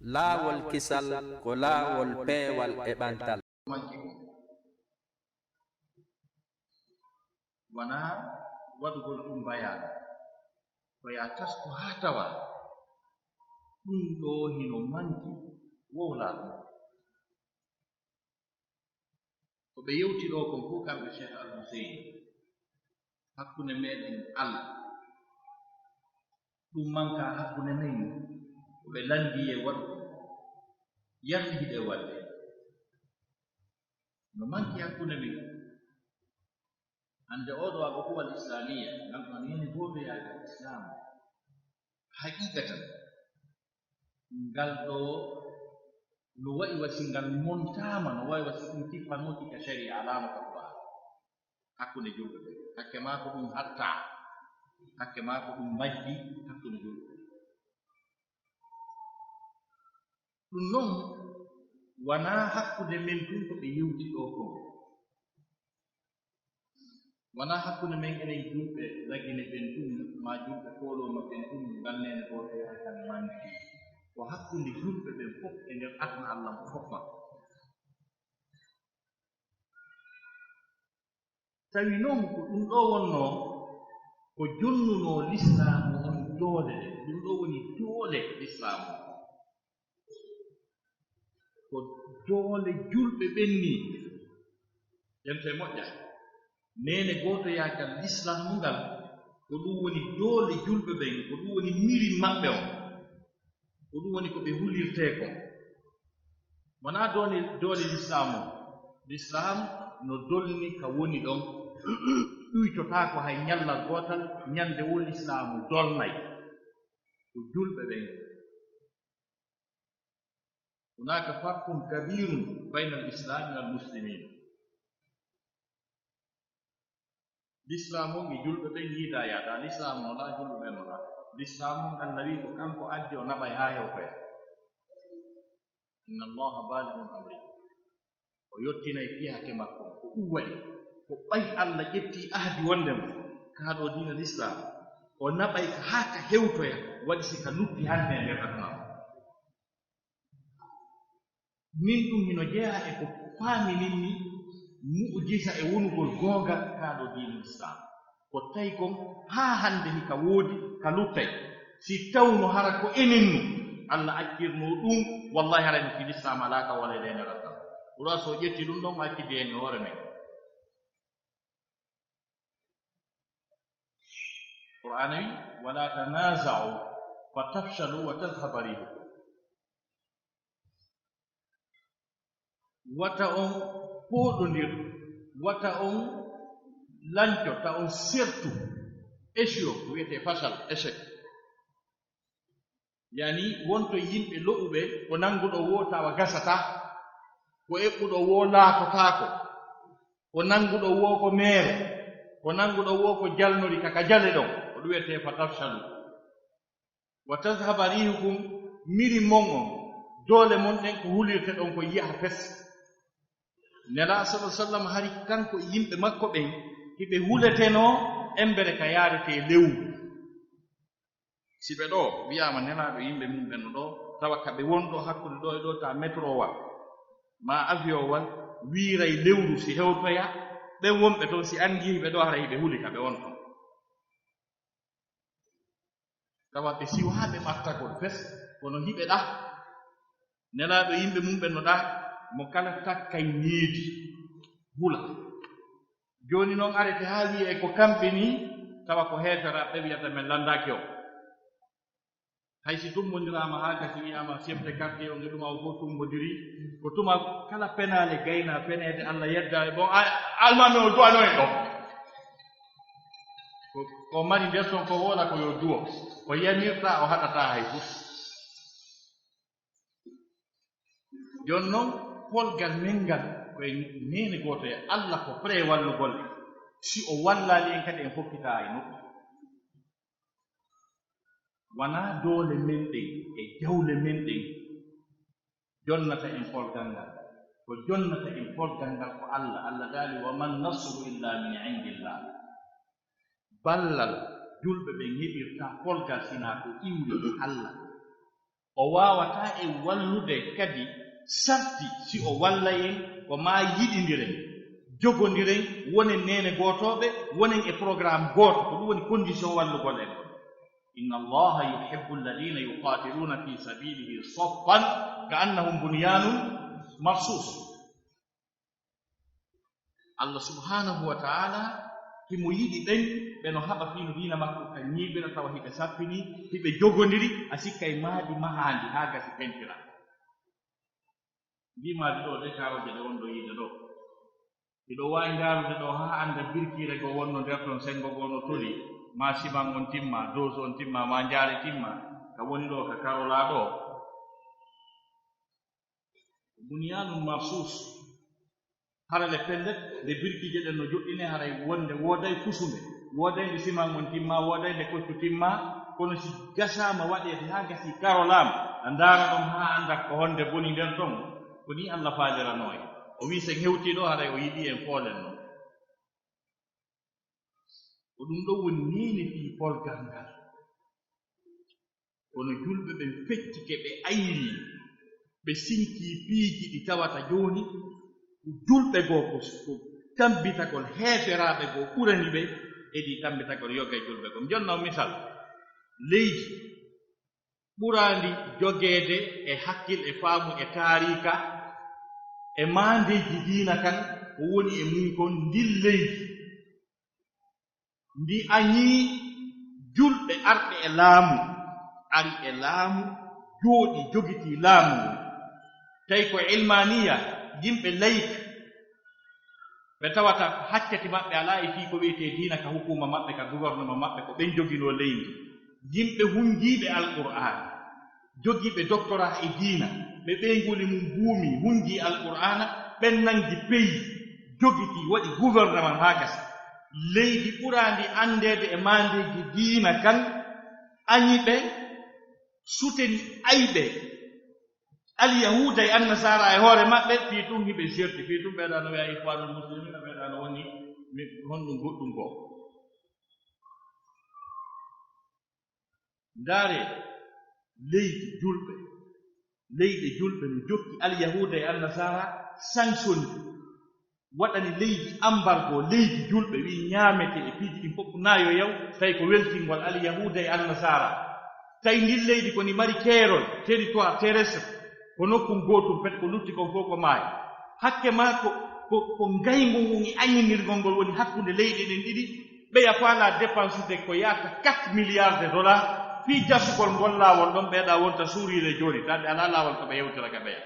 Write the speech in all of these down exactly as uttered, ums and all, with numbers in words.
Laawol kisal ko laawol peewal e ɓantal. Manki on. Wanaa waɗugol ɗum bayaanu. Ko yaa tasko haa tawa ɗum ɗoo hino manki wowlaa ɗum. Ko ɓe yewti ɗoo kon fow kamɓe Sheikh Al Hussein, hakkunde meɗen Alla, ɗum manka hakkunde men, ko ɓe lanndii e waɗugol, yalla hiɗen waɗde. No manki hakkunde men. Hannde oo ɗoo al-ukhuwa al-islamiyya, ngal ɗoo neene gootoyaagal Islaam, haqiiqatan, ngal ɗoo no wa'i wa si ngal montaama, no wa'i wa si ɗum tippanooki ka sharia, alaa no ka Qur'aan. Hakkunde julɓe ɓen. Hakke maa ko ɗum hattaa, hakke maa ko ɗum majji hakkunde julɓe ɓen. Ɗum non, wanaa hakkunde men tun ko ɓe yewti ɗoo kon. Wanaa hakkunde men enen julɓe Lagine ɓen tun, maa julɓe Koolooma ɓen tun, ngal neene gootoyaagal manki. Ko hakkunde julɓe ɓen fof e nder aduna Alla mo fof makko. Tawi non ko ɗum ɗoo wonnoo ko jonnunoo Lislaamu on doole ɗen. Ɗum ɗoo woni doole Lislaamu on. Ko doole julɓe ɓen nii. Ƴemte moƴƴa. Neene gootoyaagal Lislaamu ngal, ko ɗum woni doole julɓe ɓen, ko ɗum woni miri maɓɓe on. Ko ɗum woni ko ɓe hulirtee kon. Wonaa doole, doole Lislaamu on. Lislaam no dolni ka woni ɗon, ɗuytotaako hay ñallal gootal, ñande woo Lislaamu dolnay. Ko julɓe ɓen. هناك فرق كبير بين الإسلام والمسلمين. Lislaamu on e julɓe ɓen yiidaa yaadaa. Lislaamu no ɗaa, julɓe ɓen no ɗaa. Lislaamu on, Alla wi'i ko kanko addi, o naɓay haa hewtoya. إن الله بالغ أمره. O yottinay fii hake makko on. Ko ɗum waɗi. Ko ɓay Alla ƴetti ahdi wonde mo kaa ɗoo diina Lislaam, o naɓay ka haa ka hewtoya, waɗi si ka lutti hannde e nder aduna on. Min ɗum hino jeyaa e ko faaminin mi mu'jiza e wonugol goonga kaa ɗoo diina Lislaam. Ko tawi kon haa hannde hika woodi ka luttay. Si tawno hara ko enen nu Alla accirnoo ɗum, wallahi haray no fii Lislaam alaa ka waleede e nder aduna. Ɓura so ƴetti ɗum ɗon, o acci deeni hoore men. Qur'aana wi, "ولا تنازعوا فتفشلوا وتذهب ريحكم." Wata on pooɗondir, wata on lanco, ta on sertu, échoué, ko wi'etee fashal, échec. Yani, wonto yimɓe lo'uɓe, ko nannguɗo woo tawa gasataa, ko eɓɓuɗo woo laatotaako, ko nannguɗo woo ko meere, ko nannguɗo woo ko jalnori ka, ka jale ɗon, ko ɗum wi'etee فتفشلوا. وتذهب ريحكم, miri mon on, doole mon ɗen ko hulirte ɗon ko yi'a fes. Nelaaɗo sallallahu alaihi wasallam hari kanko e yimɓe makko ɓen, hiɓe huletenoo embere ka yaaretee lewru. Si ɓe ɗoo wi'aama Nelaaɗo yimɓe mum ɓen no ɗoo, tawa ka ɓe woni ɗoo hakkunde ɗoo e ɗoo ta métro wal, maa avion wal, wiiray lewru si hewtoya, ɓen wonɓe ton si anndii hiɓe ɗoo haray hiɓe huli ka ɓe woni ton. Tawa ɓe siwaaɓe ɓattagol fes, kono hiɓe ɗaa. Nelaaɗo yimɓe mum ɓen no ɗaa, mo kala takkay needi, hula. Jooni non arete haa wi'ee ko kamɓe nii, tawa ko heeferaaɓe wi'ata men lanndaaki on. Hay si tummbondiraama haa gasi wi'aama chef de quartier on e ɗum, o fof tummbondirii, ko tuma kala penaale gaynaa peneede Alla yedda e bon, a-, almaami o du'ano en ɗon. Ko, ko mari nder ton ko woola ko yo du'o, ko yamirta o haɗataa hay fof. Jooni non, polgal men ngal ko e neene gooto e Alla ko prêt wallugol en. Si o wallaali en kadi en fokkitaa e nokku. Wanaa doole men ɗen e jawle men ɗen jonnata en polgal ngal. Ko jonnata en polgal ngal ko Alla. Alla daali, "وما النصر إلا من عند الله." Ballal julɓe ɓen heɓirta polgal sinaa ko iwri e Alla. O waawataa en wallude kadi sarti si o wallay en ko maa yiɗindiren, jogondiren, wonen neene gootooɓe, wonen e programme gooto. Ko ɗum woni condition wallugol en. Inna Allaha yuhibbu alladhina yuqatiluna fi sabilihi saffan ka annahum bunyanun marsus. Allah subhanahu wa ta'ala himo yiɗi ɓen ɓe no haɓa fii no diina makko ka ñiiɓira, tawa hiɓe sappinii, hiɓe jogondiri, a sikkay maadi mahaandi haa gasi pentira. Ndii maadi ɗoo, ɗee kaarooje ɗe wonɗo yiide ɗoo, hiɗo waawi ndaarude ɗoo haa annda birkiire goo wonno nder ton, senngo goo no toli, maa siman on timma, dose on timma, maa njaare timma, ka woni ɗoo ka karolaa ɗoo. Bunyanun marsus. Hara le pellet, nde birkiije ɗen no joɗɗinee, haray wonde wooday fusunde, wooday nde siman on timma, wooday nde koccu timma, kono si gasaama waɗeede haa gasii karolaama, a ndaara ɗon haa annda ko honde boni nder ton, ko nii Allah faaliranoo en. O wi'i, si en hewtii ɗoo, haray o yiɗii en foolen non. Ko ɗum ɗon woni neene fii polgal ngal. Kono julɓe ɓen feccike, ɓe ayrii, ɓe sinkii piiji ɗi tawata jooni ko julɓe goo, ko, ko tambitagol heeferaaɓe goo ɓurani ɓe, e ɗi tambitagol yoga e julɓe goo. Mi jonna on misal, leydi ɓuraandi jogeede e hakkil, e faamu, e taariika, e maandeeji diina kan, ko woni e mun kon, ndin leydi ndi añii julɓe arɓe e laamu, ari e laamu, jooɗii, jogitii laamu ngun. Tawi ko ilmaaniya, yimɓe layik, ɓe tawata hakkati maɓɓe alaa e fii ko wi'etee diina ka hukuuma maɓɓe, ka gouvernement maɓɓe, ko ɓen joginoo leydi. Yimɓe hunjiiɓe Alqur'aana, jogiiɓe doctorat e diina, ɓe ɓeynguuli mun buumii, hunjii Alqur'aana, ɓen nangi peyi, jogitii, waɗi gouvernement haa gasi. Leydi ɓuraandi anndeede e maandeeji diina kan, añi ɓe, suteni ayɓe Alyahuuda e Annasaara e hoore maɓɓe, fii tun hiɓe serti, fii tun ɓeeɗa no wi'a Ikhwaanul Muslimiin, ɓeeɗa no woni mi-, honɗun goɗɗun goo. Ndaaree leydi julɓe, leyɗe julɓe no jokki Alyahuuda e Annasaara, sanctionni, waɗani leydi ambargo, leydi julɓe, wi'i ñaametee e piiji ɗin fof naa yo yaw, tawi ko weltingol Alyahuuda e Annasaara. Tawi ndin leydi ko ndi mari keerol, territoire terrestre, ko nokkun gootun pet, ko lutti kon fof ko maayo. Hakke maa ko, ko, ko ngayngu ngun e añinirgol ngol woni hakkunde leyɗe ɗen ɗiɗi, ɓeya faalaa dépensude ko yaata quatre milliards de dollars fii jasugol ngol laawol ɗon, ɓeeɗa wonta suuriire jooni, taa ɓe alaa laawol ko ɓe yewtira ka ɓeya.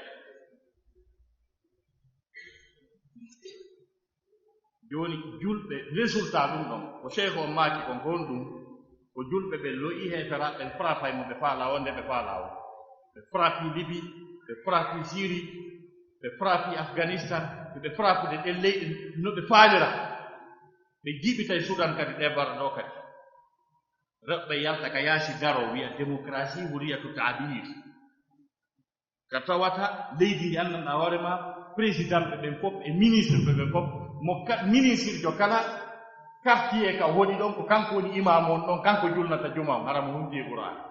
Jooni julɓe, résultat ɗum ɗon, ko Sheikh on maaki kon, ko honɗum? Ko julɓe ɓe lo'i heeferaaɓe ɓen, frappay mo ɓe faalaa wonde ɓe faalaa won. Ɓe frappii Libi, ɓe frappii Siri, ɓe frappii Afganistan, ɓe frappude ɗen leyɗe no ɓe faalira. Ɓe jiɓitay Sudan kadi, ɗe bara ɗo kadi. Rewɓe yalta ka yaasi daro, wi'a démocratie, hurriyatu taabir. Ka tawata leydi ndi anndanɗaa hoore maa, président ɓe ɓen fof e ministre ɓe ɓen fof, mo ka-, ministrejo kala quartier ka woni ɗon, ko kanko woni imaamu on ɗon, kanko julnata juma on, hara mo hunti e Qur'aana.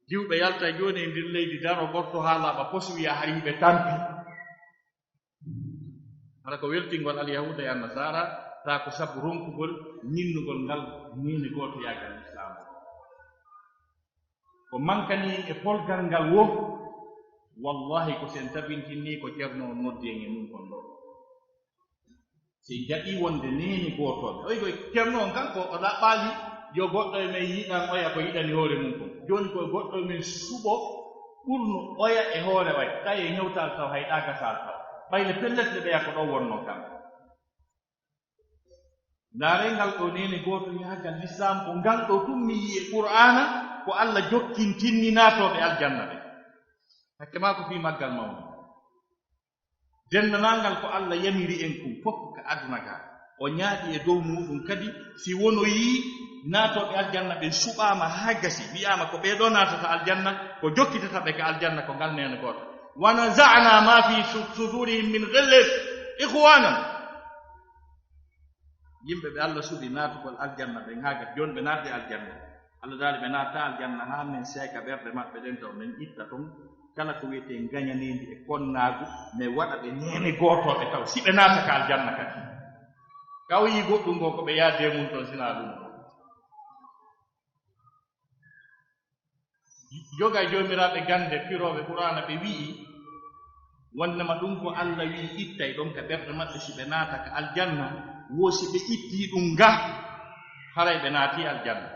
Jiwɓe yalta jooni e nder leydi, daro ɓorto haa laaɓa pos, wi'a hari hiɓe tampi. Hara ko weltingol Alyahuuda e Annasaara, taa ko sabu ronkugol ñinnugol ngal neene gootoyaagal Lislaam. Ko mankani en e polgal ngal wo, wallahi ko si en tabintinii ko Ceerno on noddi en e mun kon ɗoo. Si en jaɓii wonde neene gootooɓe, oy koy Ceerno on kan ko o laɓɓaali, yo goɗɗo e men yiɗan oya ko yiɗani hoore mun kon. Jooni ko goɗɗo e men suɓo ɓurno oya e hoore oya, tawi en hewtaali taw hay ɗa gasaali taw. Ɓay le pellet le ɓeya ko ɗon wonnoo kan. Ndaaree ngal ɗoo neene gootoyaagal Lislaam, ko ngal ɗoo tun mi yi'i e Qur'aana, ko Alla jokkintinni naatooɓe aljanna ɓen. Hakke maa ko fii maggal mawni. Denndaangal ko Alla yamiri en kun fof ka aduna ka, o ñaaɗi e dow muuɗum kadi, si wonoyii naatooɓe aljanna ɓen suɓaama haa gasi, wi'aama ko ɓee ɗoo naatata aljanna, ko jokkitata ɓe ka aljanna, ko ngal neene gooto. Wa naza'naa maa fii su-, suduurihim min ghillin ikhwaanan. Yimɓe ɓe Alla suɓi naatugol aljanna ɓen haa gasi, jooni ɓe naatde aljanna. Alla daali ɓe naata aljanna haa men seeka ɓerɗe maɓɓe ɗen, taw men itta ton kala ko wi'etee ngañaneendi e konnaagu, men waɗa ɓe neene gootooɓe, taw si ɓe naata ka aljanna kadi. Ka o yii goɗɗum goo ko ɓe yaadde e mun ton, sinaa ɗum ɗoo. Yoga e joomiraaɓe gannde firooɓe Qur'aana ɓe wi'i, wonnema ɗum ko Alla wi'i ittay ɗon ka ɓerɗe maɓɓe si ɓe naata ka aljanna, wo si ɓe ittii ɗum ga, haray ɓe naatii aljanna.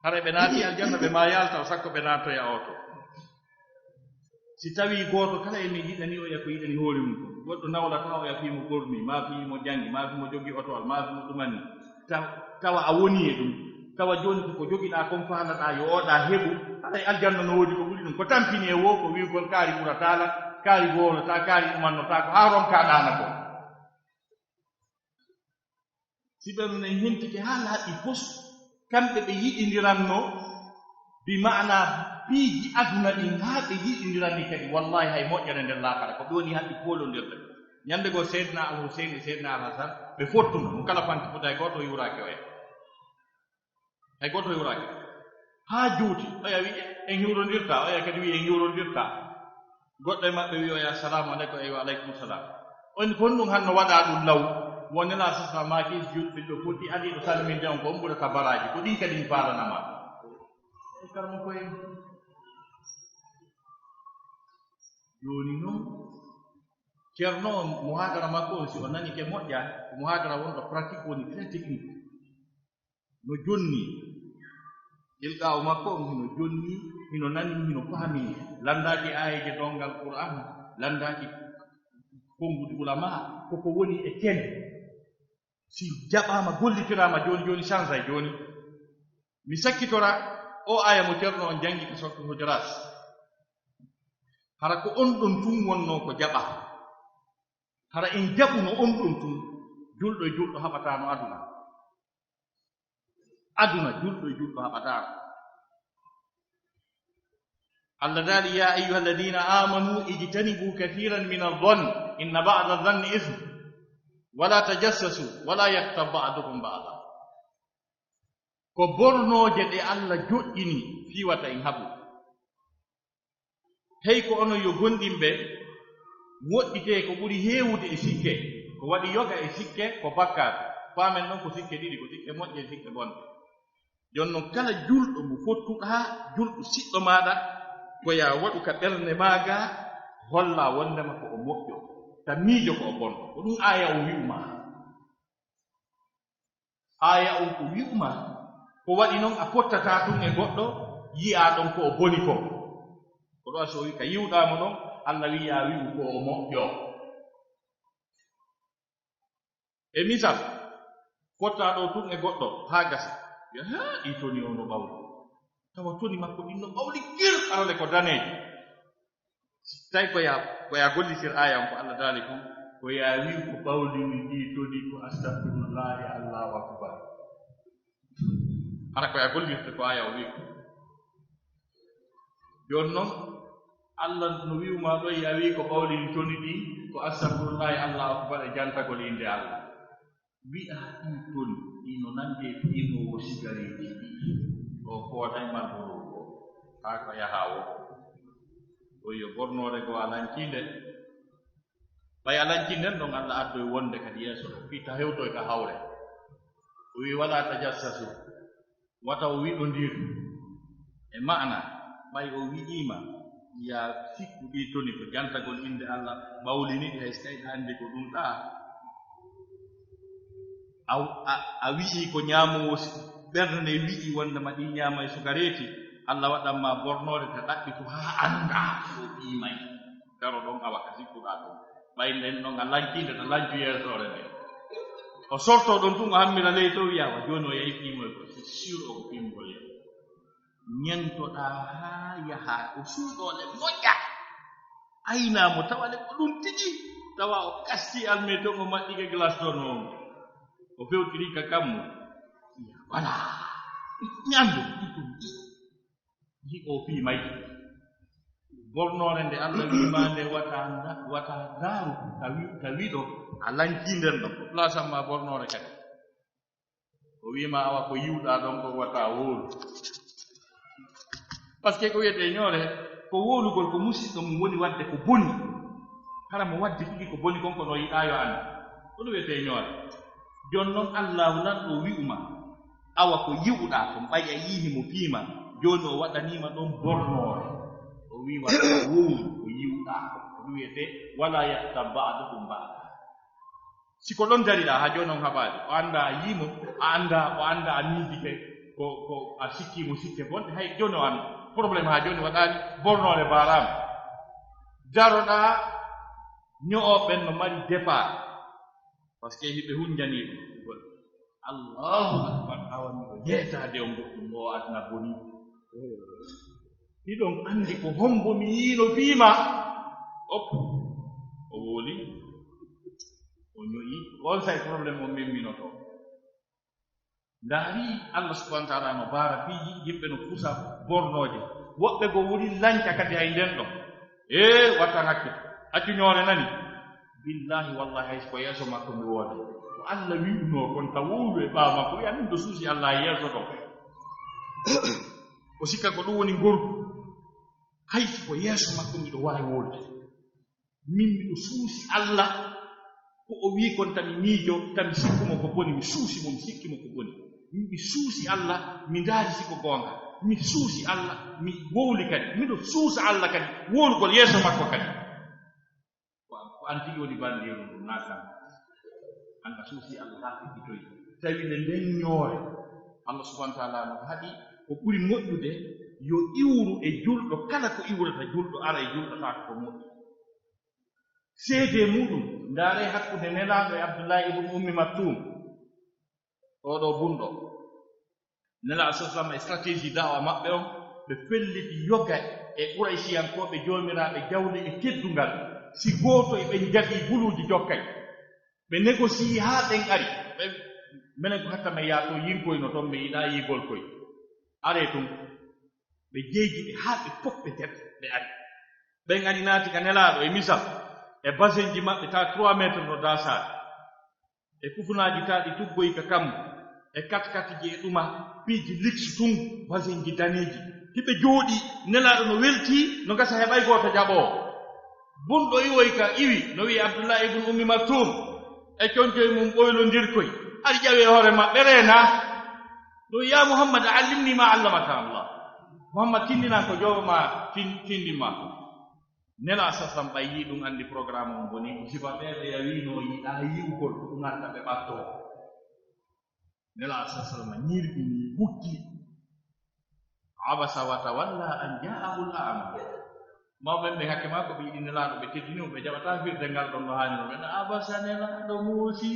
Haray ɓe naatii aljanna, ɓe maa yalta o sakko ɓe naatoya oto. Si tawii gooto kala e men yiɗanii oya ko yiɗani hoore mun kon, goɗɗo nawlataa oya fii mo ɓornii, maa fii mo janngi, maa fii mo jogii otowal, maa fii mo ɗumanii, ta-, tawa a wonii e ɗum, tawa jooni ko ko jogiɗaa kon faalaɗaa yo oɗa heɓu, haray aljanna no woodi ko ɓuri ɗum. Ko tampini e woo ko wi'ugol kaari ɓurataa lan, kaari wowlataa, kaari ɗumannotaako, haa ronkaa ɗaana kon. Si ɓe non en hentike haa laaɓi fus, kamɓe ɓe yiɗindiranno, bi ma'ana piiji aduna ɗin haa ɓe yiɗindiranni kadi, wallahi hay moƴƴere nder laakara, ko ɓe woni haɓɓi poolondirde. Ñande goo Seydina Al Huseyn e Seydina Al Hasan, ɓe fottuno, mo kala fanti fota e gooto hiwraaki oya. Hay gooto hiwraaki. Haa juuti, oya wi'i, en hiwrondirtaa, oya kadi wi'i, en hiwrondirtaa. Goɗɗo e maɓɓe wi'i, oya, "Assalaamu aleykum." Eywa, "Aleykum salaam." On ko honɗum hanno waɗaa ɗum law? Wonnela sasa maaki, julɓe ɗo foti adii ɗo salminde on, ko on ɓurata baraaji, ko ɗin kadi mi faalana ma. E karmo ko en. Jooni non, Ceerno on, muhaadara makko on, si o nani ke moƴƴa, ko muhaadara wonɗo pratique woni très technique. No jonni. Ilqaa'u makko on hino jonni, hino nani, hino fahmi. Lanndaaki aayeeje dongal Qur'aan, lanndaaki konnguɗi ulamaa, koko woni e kene. Si jaɓaama, gollitiraama jooni jooni, sansay jooni. Mi sakkitora o aaya mo Ceerno on janngi ka Sortu Hujuraat. Hara ko on ɗon tun wonnoo ko jaɓaa. Hara en jaɓuno on ɗon tun, julɗo e julɗo haɓataano aduna. Aduna, julɗo e julɗo haɓataano. Allah daali, "يا أيها الذين آمنوا اجتنبوا كثيرا من الظن إن بعض الظن إثم ولا تجسسوا ولا يغتب بعضكم بعضا." Ko bornooje ɗe Allah joƴƴini fii wata en haɓu. Hey ko onon yo gomɗinɓe, woɗɗitee ko ɓuri heewude e sikke. Ko waɗi yoga e sikke ko bakkaatu. Faamen non ko sikke ɗiɗi, ko sikke moƴƴe e sikke bonɗe. Jooni non kala julɗo mo fottuɗaa, julɗo siɗɗo maaɗa, ko yaa waɗu ka ɓernde maa gaa, hollaa wondema ko o moƴƴo, ta miijo ko o bonɗo. Ko ɗum aaya on wi'u maa. Aaya on ko wi'u maa, ko waɗi non a fottataa tun e goɗɗo yi'aa ɗon ko o boni kon. Ko ɗoo so o wi'i ka yi'uɗaa mo ɗon, Allah wi'i yaa wi'u ko o moƴƴo. E misal, fottaa ɗoo tun e goɗɗo haa gasa. Wi'a, "Haa, ɗii toni on no ɓawli." Tawa toni makko ɗin no ɓawli kir, arale ko daneejo. Tawi ko yaa, ko yaa gollitir aaya on, ko Allah daali kon, ko yaa wi'u ko ɓawlini ɗii toni ko astagfirullahi, Allahu akbar. Hara ko yaa gollirte ko aaya o wi'i kon. Jooni non, Allah no wi'u maa ɗoo, yaa wi'i ko ɓawlini toni ɗin, ko astagfirullahi, Allahu akbar e jantagol innde Allah. Wi'a ɗii toni, ɗii no nandi e piinoowo sigareeti ɗii. O fooday malboro o, haa ko yaha o. O yo bornoore goo a lancii nde. Ɓay a lancii nden ɗon, Allah addoy wonde kadi yeeso ɗon, fii ta hewtoy ka hawre. O wi'i, "Walaa tajassasu." Wata o wiɗondir. E ma'ana, ɓay o wi'ii ma, yaa sikku ɗii toni ko jantagol innde Allah, ɓawlini ɗi, hay si tawi ɗa anndi ko ɗum ɗaa. A, a, a wi'ii ko ñaamoowo si-, ɓernde nde wi'ii wonde ma ɗii ñaamay sukareeti, Allah waɗan ma bornoore ka ɗaɓɓi ko haa anndaa so o piimay. Garo ɗon awa ka sikkuɗaa ɗon. Ɓay nden ɗon a lancii nde, to lancu yeesoore nde. O sortoo ɗon tun, o hammira ley to, wi'a, "Wa jooni o yahi piimoy ko, c'est sûr o ko piimugol yahi." Ñentoɗaa haa yaha, o suuɗoo le moƴƴa. Aynaa mo, tawa le ko ɗun tigi. Tawa o kastii almee ton, o maɗɗike glace ton on. O fewtiri ka kammu. Voilà. Ñandu, ɗi ɗun ɗi. Yi'o fii mayde. Bornoore nde Allah wi'i maa nde wata nda-, wata ndaaru, ka wi-, ka wiɗo, a lancii nden ɗon. Place amma bornoore kadi. O wi'i ma awa ko yi'uɗaa ɗon ko wata a wowlu. Parce que ko wi'etee ɲoore, ko wowlugol ko musiɗɗo mum woni waɗde ko boni. Hara mo waɗde tigi ko boni kon, kono o yiɗaa yo anndu. Ko ɗum wi'etee ɲoore. Jooni non Allaahu lanɗo wi'u ma, awa ko yi'uɗaa kon, ɓay a yi'ii mo fii ma, jooni o waɗanii ma ɗon bornoore. O wi'i wata a wowlu ko yi'uɗaa kon. Ko ɗum wi'etee, "Walaa yaghtab ba'dukum ba'da." Si ko ɗon dariɗaa, haa jooni on haɓaali. O anndaa a yi'ii mo, a anndaa, o anndaa a miijike, ko, ko a sikkii mo sikke bonɗe. Hay jooni o anndaa. Problème haa jooni waɗaali, bornoore baaraama. Daroɗaa, ɲo'o ɓen no mari départ. Parce que hiɓe hunjanii ɗum. Allahu Akbar, awa miɗo yeetaade on goɗɗum ɗo aduna boni. Hiɗon anndi ko hombo mi yiino fii ma? Op, o wooli, o ɲo'i, on say problème on memminotoo. Ndaari Allah subhanahu wa ta'ala no baara fii yimɓe no fusa bornooje. Woɓɓe goo woni lanca kadi hay nden ɗon. Ee, wattan hakkil. Accu ɲoore nani. Billahi wallahi hay so ko yeeso makko mi woodi. Ko Allah wi'unoo kon ka wowlu e ɓaawo makko. Wi'a min ɗo suusi Allah e yeeso ɗon. O sikka ko ɗum woni ngorgu. Hay so ko yeeso makko miɗo waawi wolde. Min miɗo suusi Allah, ko o wi'i kon tami miijo, tami sikku mo ko boni, mi suusi mo, mi sikki mo ko boni. Mi suusi Allah, mi ndaari si ko goonga. Mi suusi Allah, mi wowli kadi. Miɗo suusa Allah kadi, wowlugol yeeso makko kadi. Ko, ko an tigi woni bandiiru ndu, naatan. An a suusi Allah haa fiɓɓitoyi. Tawi nde nden ɲoore, Allah subhanahu wa ta'ala no haɗi ko ɓuri moƴƴude yo iwru e julɗo, kala ko iwrata julɗo, ara e julɗo taa ko moƴƴi. Seedee muɗum, ndaaree hakkunde Nelaaɗo e Abdullahi ibn Ummi Maktum. Oo ɗoo bunɗo. Nelaaɗo sallallahu alaihi wasallam e stratégie da'wa maɓɓe on, ɓe felliti yoga e Qurayshiyankooɓe joomiraaɓe jawle e teddungal. Si gooto e ɓen jaɓii buluuji jokkay. Ɓe négocier haa ɓen ari. Ɓe, menen ko hatta men yaha to yirkoyno ton, men yiɗaa yiigol koy. Aree tun. Ɓe jeydi ɓe haa ɓe fof ɓe teɓi, ɓe ari. Ɓen ari naati ka Nelaaɗo e misal, e basenji maɓɓe taa trois mètres no daasaade, e kufunaaji taa ɗi tuggoyi ka kammu, e katkatiji e ɗuma, piiji liks tun, basenji daneeji. Hiɓe jooɗii, Nelaaɗo no weltii, no gasa heɓay gooto jaɓoowo. Bunɗo iwoyi ka iwi, no wi'i Abdullahi ibn Ummi Maktum, e concoy mum ɓoylondirkoy, ari ƴawee hoore maɓɓe reenaa. No wi'i, "Yaa Muhammad, allimni ma allamaka Allah." Muhammad, tindinan ko Joomi maa tin-, tindin ma. Nelaaɗo sallallahu alaihi wasallam ɓay yi'i ɗum anndi programme on boni, ko sifa ɓee ɓe yawino yiɗaa yi'ugol ko ɗum arta ɓe ɓattoo. Nelaaɗo sallallahu alaihi wasallam ñirɓini, hukki. Abasa wa tawalla an ja'ahul a'ma. Mawɓe ɓen hakke maa ko ɓe yiɗi Nelaaɗo, ɓe teddini mo, ɓe jaɓataa firde ngal ɗon no haanirno. Ɓe na abasa Nelaaɗo moosi.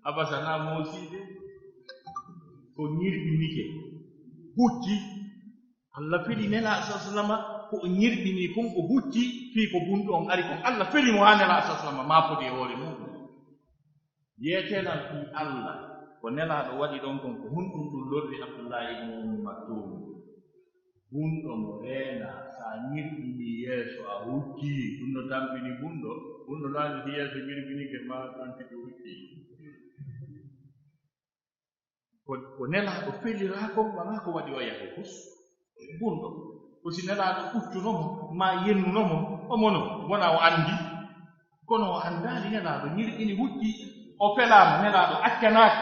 Abasa na moosi de. Ko ñirɓinike. Hukki. Allah fili Nelaaɗo sallallahu alaihi wasallam ko o ñirɓini kon, o hucci fii ko bunɗo on ari kon. Allah feli mo haa Nelaaɗo sallallahu alaihi wasallam maa fodi e hoore muɗum. Yeeteenal fii Allah, ko Nelaaɗo waɗi ɗon kon, ko honɗum ɗum lorri Abdullahi ibn Ummi Maktum? Bunɗo mo reena, sa ñirɓini yeeso a hucci, ɗum no tampini bunɗo, bunɗo no anndi yeeso ñirɓinike maa ɗon tigi hucci. Ko, ko Nelaaɗo feliraa kon, wanaa ko waɗi o yahi fus. Bunɗo. Ko si Nelaaɗo ɓuccuno mo, maa yennuno mo, o mono, wona o anndi. Kono o anndaali Nelaaɗo, ñirɓini hucci, o felaama, Nelaaɗo accanaaki.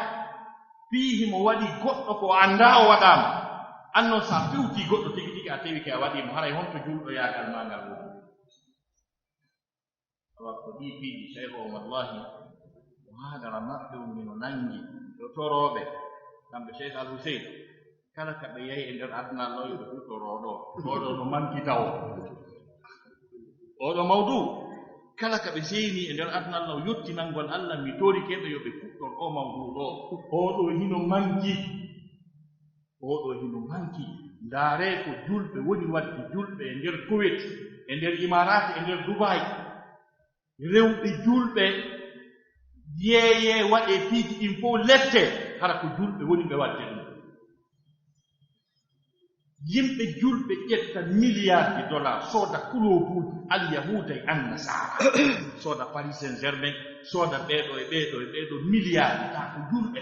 Fii himo waɗi goɗɗo ko o anndaa o waɗaama. An non, sa fewtii goɗɗo tigi tigi, a tewike a waɗii mo, haray honto juulɗoyaagal maa ngal woni? Awa ko ɗii piiji, Sheikh on, wallahi, ko haadara maɓɓe on mino nangi, yo torooɓe, kamɓe Sheikh Al Hussein, kala ka ɓe yahi e nder aduna Allah, yo ɓe fu toroo ɗoo. Ɗoo ɗoo no manki tawo. Oo ɗoo mawdu, kala ka ɓe seyni e nder aduna Allah, yottinangol Allah, mi torike ɓe yo ɓe fuɗɗor oo mawdu ɗoo. Oo ɗoo hino manki. Oo ɗoo hino manki. Ndaaree ko julɓe woni waɗde, julɓe e nder Kuwait, e nder Imaaraat, e nder Dubaay. Rewɓe julɓe yeeyee, waɗee piiji ɗin fof lette, hara ko julɓe woni ɓe waɗde ɗum. Yimɓe julɓe ƴetta milliards de dollars, sooda kuloobuuji Alyahuuda e Annasaara, sooda Paris Saint-Germain, sooda ɓee ɗoo e ɓee ɗoo e ɓee ɗoo, milliards, taa ko julɓe.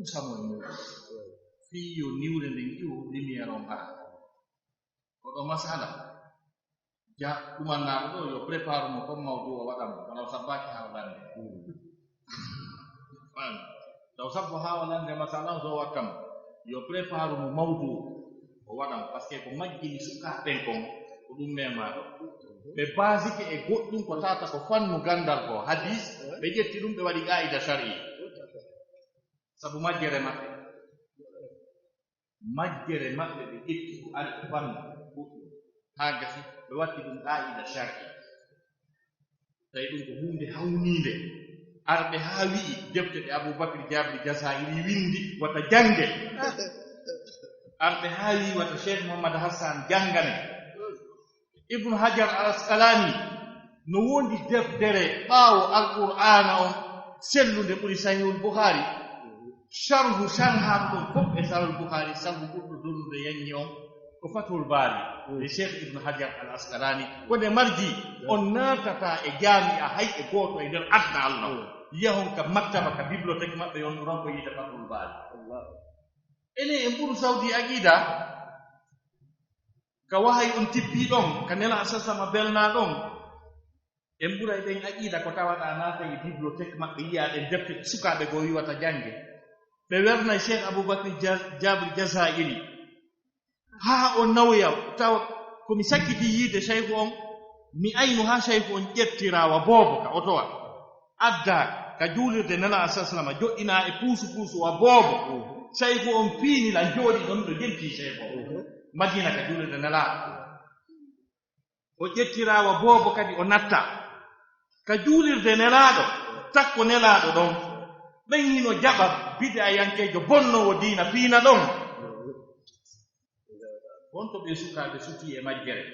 ɓuusa mo e muuɗum. Fii yo niwre nden iwo, lumière on ara. Ko ɗo masala. Ja, ɗuman naa ɗo, yo prépare mo comme mawdu o waɗa mo, kono o sabbaaki haa o lande. Fami. Taw sabbo haa o lande masala on so o watta mo. Yo prépare mo mawdu o waɗa mo, parce que ko majjini sukaaɓe ɓen kon, ko ɗum memaa ɗo. Ɓe basike e goɗɗum ko tata ko fannu gandal ko, hadis, ɓe ƴetti ɗum ɓe waɗi qaida shar'i. Sabu majjere maɓɓe. Majjere maɓɓe ɓe ƴetti ko ari ko fannu goɗɗum. Haa gasi ɓe watti ɗum qaida shar'i. Tawi ɗum ko huunde hawniinde. Arɓe haa wi'i defte ɗe Abubakar Jabir Jazairi windi wata jannge. Arɓe haa wi'i wata Cheikh Muhammad Hassan janngane. Ibnu Hajar al Asqalani no wondi deftere ɓaawo Alqur'aana on sellunde ɓuri Sahihul Bukhari. Sharhu sharhaaɗo ɗon fof e Sahihul Bukhari, sharhu ɓurɗo donude yanni on ko Fathul Bari, e Cheikh Ibnu Hajar al Asqalani. Ko nde marji on naatata e jaami'a hay e gooto e nder aduna Allah. Yahon ka maktaba, ka bibliothèque maɓɓe, on ronko yiide Fathul Bari. Enen en ɓuru Saudi aqida, ka wahay on tippi ɗon, ka Nela Sasama belna ɗon. En ɓuray ɓen aqida ko tawata naata e bibliothèque maɓɓe, yi'a ɗen defte sukaaɓe goo wi'ata jannge. Ɓe wernay Cheikh Abubakar Ja-, Jabir Jazairi. Haa o nawya, tawa ko mi sakkiti yiide Cheikh on, mi aynu haa Cheikh on ƴettira wa boobo ka otowa. Adda ka juulirde Nela Sasama, joɗɗina e puusu puusu wa boobo. Cheikh on fiini lan jooɗi ɗon ɗo jenti Cheikh on. Madina ka juulirde Nela. O ƴettira wa boobo kadi o natta. Ka juulirde Nelaaɗo, takko Nelaaɗo ɗon. Ɓen hino jaɓa bid'ayankeejo bonnoowo diina fiina ɗon. Wonto ɓe sukaaɓe sutii e majjere.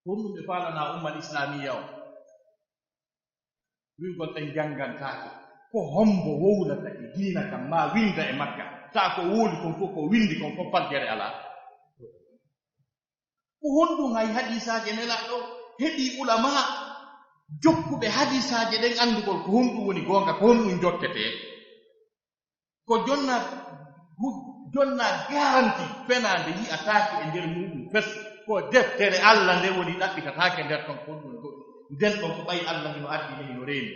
Ko honɗun ɓe faalanaa ummal islaamiyya on? Wi'ugol ɓen janngantaake. Ko hombo wowlata e diina kan, maa winnda e makka? Taa ko wowli kon fof, ko winndi kon fof, faggere alaa. Ko honɗun hay hadiisaaje Nelaaɗo heɓii ulamaa jokkuɓe hadiisaaje ɗen anndugol ko honɗun woni goonga, ko honɗun jokketeeɗo? Ko jonnaa hu-, jonnaa garanti fenaande yi'ataake e nder muuɗun fes. Ko deftere Alla nde woni ɗaɓɓitataake nder ton ko honɗun goɗɗun. Nden ɗon ko ɓay Alla hino addi nde hino reeni.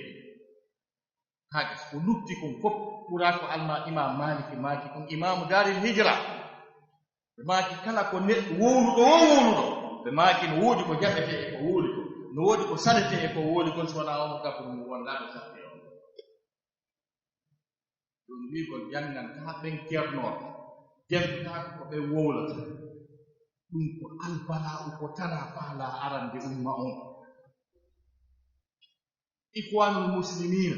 Haa gas ko lutti kon fof ɓuraa ko alma Imaam Maaliki maaki kon, Imaamu Daaril Hijra. Ɓe maaki kala ko neɗɗo wowluɗo o wowluɗo, ɓe maaki no woodi ko jaɓetee e ko wowli kon, no woodi ko saletee e ko wowli kon, si wanaa on gafuru ngu wonɗaa ɓe sattee on. Ɗun wi'ugol janngantaa ɓen ceernooɓe, janngantaa ko ɓen wowlata. Ɗun ko albala'u, ko tara faalaa arande umma on. Ikhwaanul Muslimiina,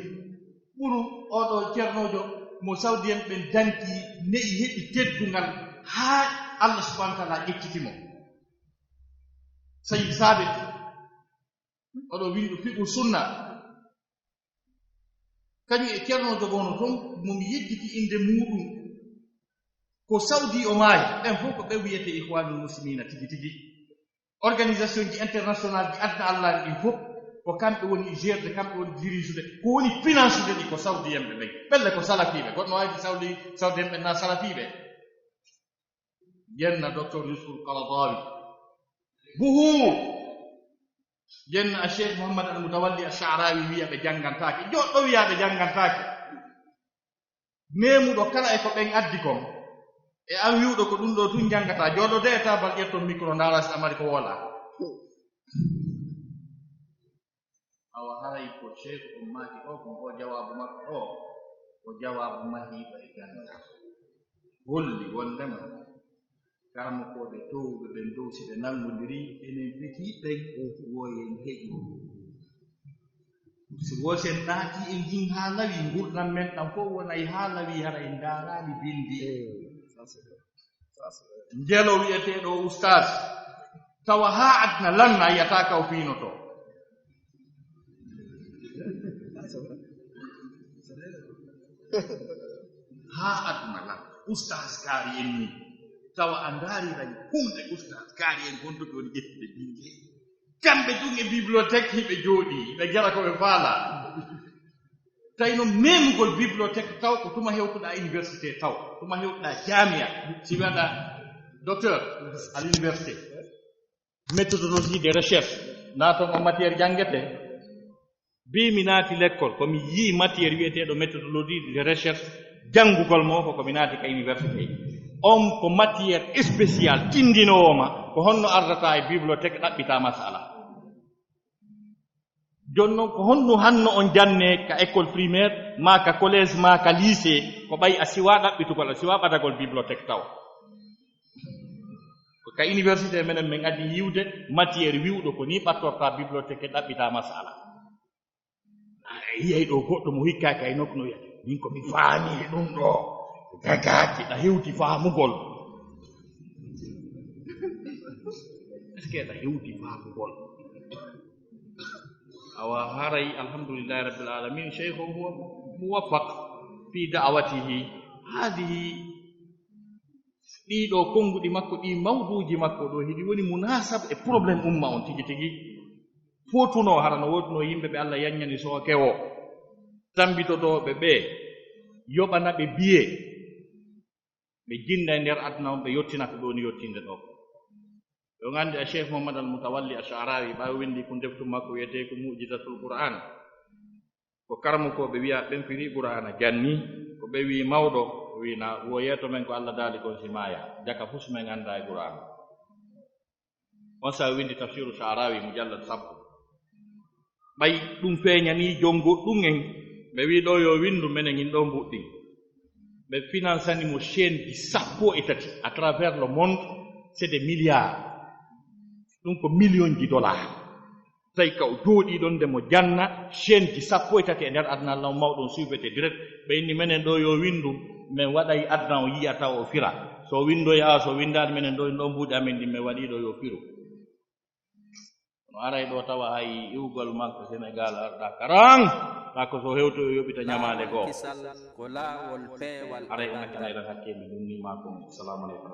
ɓuru oo ɗoo ceernoojo mo Sawdiyen ɓen danki, ne'i heɓi teddungal haa Allah subhaanahu wa ta'aalaa ƴecciti mo. Sayyid Saabit, oo ɗoo windu Fiqhu Sunna, kañun e ceernoojo goo no ton, mo mi yejjiti innde muuɗun. Ko Sawdi o maayi, ɓen fof ko ɓe wi'etee Ikhwaanul Muslimiina tigi tigi. Organisation ji international ji aduna Allah ɗin fof, ko kamɓe woni gérde, kamɓe woni dirigeɓe, ko woni finansude ɗi ko Sawdiyemɓe ɓen. Ɓelle ko salafiiɓe, goɗɗo waawi Sawdi, Sawdiyemɓe na salafiiɓe. Yenna Docteur Yusuf Qaradawi. Buhu! Yenna a Cheikh Muhammad Al Mutawalli Al Sha'rawi wi'a ɓe janngantaake. Joɗɗo wi'a ɓe janngantaake. Meemuɗo kala e ko ɓen addi kon, e an wi'uɗo ko ɗun ɗoo tun janngataa, jooɗodee e taabal ƴetton mikro ndaaraa si a mari ko wowlaa. Awa haray ko Sheykh on maaki ɗoo kon, oo jawaabu makko oo, ko jawaabu mahiiɗo e ganndal. Holli wonndema karamokooɓe toowuɓe ɓen dow, si ɓe nanngondirii, enen feti ɓen, wooyen heƴu. Si woo si en naatii e ngin haa lawii, ngurndan men ɗan fow wonay haa lawii, hara en ndaaraali binndi. Njelo wi'eteeɗo ustaas, tawa haa aduna lanna, yi'ataa ka o fiinotoo. Haa aduna lanna, ustaas kaari en nii, tawa a ndaariray huunde ustaas kaari en gonɗo ɗon ƴettude binndi. Kamɓe tun e bibliothèque hiɓe jooɗii, hiɓe jara ko ɓe faalaa. Tawi non memugol bibliothèque taw ko tuma hewtuɗaa université taw, tuma hewtuɗaa jaamiya, si wi'aɗaa docteur à l'université, méthodologie de recherche, naa ton on matière janngetee. Bi mi naati lekkol, ko mi yi'i matière wi'eteeɗo méthodologie de recherche, janngugol mo ko, ko mi naati ka université. On ko matière spéciale, tindinoowo ma, ko honno ardata e bibliothèque ɗaɓɓita masala. Jooni non, ko honno hanno on jannee ka école primaire, maa ka collège, maa ka lycée, ko ɓay a siwaa ɗaɓɓitugol, a siwaa ɓadagol bibliothèque taw. Ko ka université menen men adii yi'ude matière wi'uɗo ko nii ɓattorta bibliothèque ɗaɓɓita masala. A yi'ay ɗoo goɗɗo mo hikkaaki ay nokku no wi'a, "Min ko mi faami e ɗun ɗoo, dagaaki, ɗa hewti faamugol." Est-ce que ɗa hewti faamugol? Awa haray, alhamdulillahi rabbil alamin, Sheykh on huwa muwaffaq fi da'watihi. Haadihi Ɗii ɗoo konnguɗi makko, ɗii mawduuji makko ɗoo, hiɗi woni munaasaba e problème umma on tigi tigi. Footunoo, hara no woodunoo yimɓe ɓe Alla yaññani sooke woo, tammbitotooɓe ɓe, yoɓana ɓe biye, ɓe jinnda e nder aduna on, ɓe yottina ko ɗoo woni yottinde ɗoo. Ɓe on anndi a Cheikh Muhammad Al Mutawalli Ash'arawi, ɓaawo winndi kun deftu makko wi'etee ko Mu'jizatul Qur'an. Ko karamokooɓe wi'aa ɓen firi Qur'aana janni, ko ɓe wi'i mawɗo, o wi'i na wo yeeto men ko Alla daali kon si maaya, jaka fus men anndaa e Qur'aana. On saa'i o winndi Tafsiru Sha'rawi mujallad sappo. Ɓay ɗum feeñanii jonngo ɗum en, ɓe wi'i ɗoo yo winndu menen in ɗoo mbuɗɗin. Ɓe finansani mo chaîne ji sappo e tati à travers le monde, c'est des milliards. Ɗum ko million ji dollars. Tawi ka o jooɗii ɗon nde mo janna, chaîne ji sappo e tati e nder aduna Allah on mawɗo on suufete direct. Ɓe inni menen ɗoo yo winndu, men waɗay aduna on yi'a taw o fira. So o winndoyaa, so o winndaali menen ɗoo, ɗoo mbuuɗi amen ɗin men waɗii ɗoo yo firu. No aray ɗoo tawa hay iwgol makko Senegaal arɗa karan, taa ko so hewto yo yoɓita ñamaande goo. Kisal ko laawol peewal. Aray e o ngaccanay tan hakkee mi ɗum ni maa kon. Salaamu aleykum.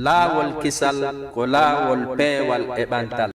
Laawol kisal ko laawol peewal e ɓantal.